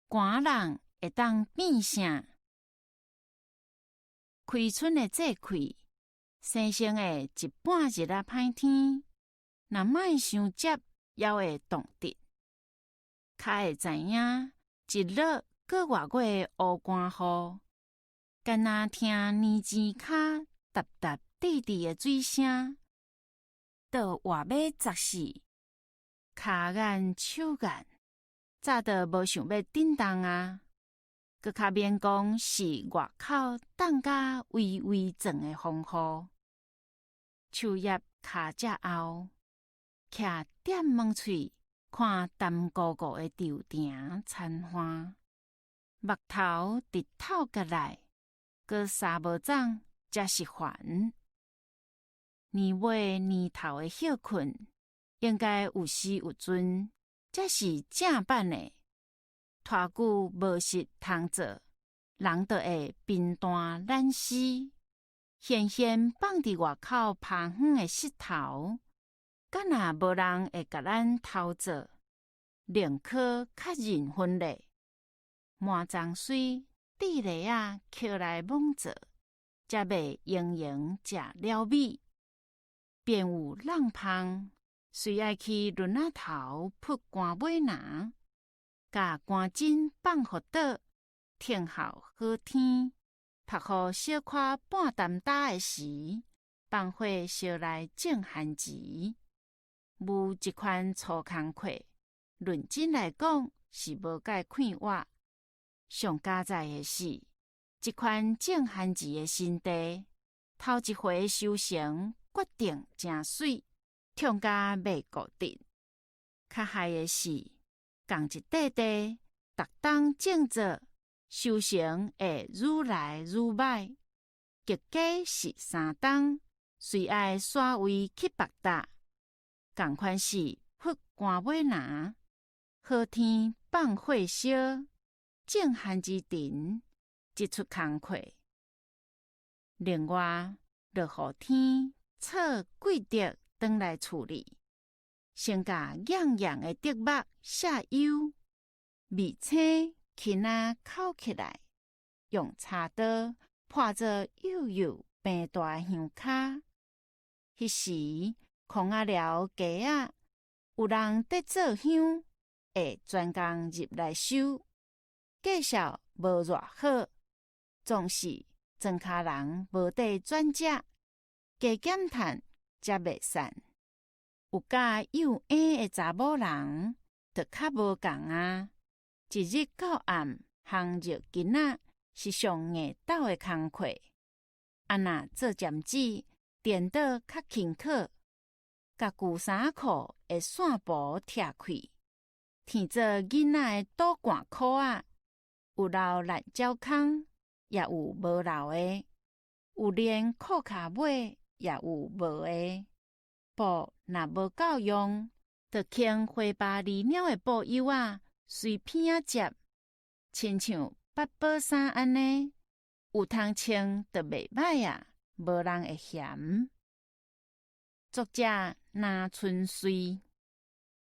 寒人會當變啥？開春的節氣，生生的一半日仔歹天，若莫傷捷，猶會凍得。較會知影，一落閣外月的烏寒雨，敢若聽年錢跤沓沓滴滴的水聲，到活欲砸死，跤眼手眼，早都無想欲振動啊！閣較免講是外口凍甲微微轉的風雨，樹葉跤脊後，徛踮門喙看澹糊糊的稻田殘花，目頭直透角來，閣三無摠才是煩。年尾年頭的歇睏，應該有始有終，才是正版的。拖久無事通做，人就會貧惰懶死。閒閒放佇外口拋遠的石頭，敢若無人會共咱偷做，寧可較認分咧。滿髒水，滴螺仔抾來猛做，才袂閒閒食了米。便有浪芳，隨愛去崙仔頭撲寒尾林，共寒針放予倒，聽候好天，曝雨小可半擔焦的時，放火燒來種番薯。無這款粗工課，論真來講是無介快活。上佳哉的是，這款種番薯的新地，頭一回收成決定誠媠，痛甲袂顧得。較害的是，仝一塊地，逐冬種作，收成會愈來愈䆀。結果是三冬，隨愛徙位去別搭。仝款是撲寒尾林，好天放火燒，種番薯藤，這出工課。另外，落雨天，草貴竹轉來厝裡，先共硬硬的竹木卸油，味青輕仔摳起來，用柴刀破做幼幼平大的香跤。彼時，空仔寮街仔有人佇做香，會專工入來收，價數無偌好，總是莊跤人無綴轉食，加減趁才袂散。有佮幼嬰的查某人，就較無仝啊！一日到暗烘熱囡仔是上硬鬥的工課。啊若做針黹，顛倒較輕巧，共舊衫褲的線布拆開，添做囡仔的倒汗褲仔，有留爛鳥空，也有無留的；有連褲跤尾，也有無的。布若無夠用，就牽花巴離鳥的布幼仔，隨片仔摺，親像八寶衫按呢，有通穿就袂䆀啊，無人會嫌。作者林春穗。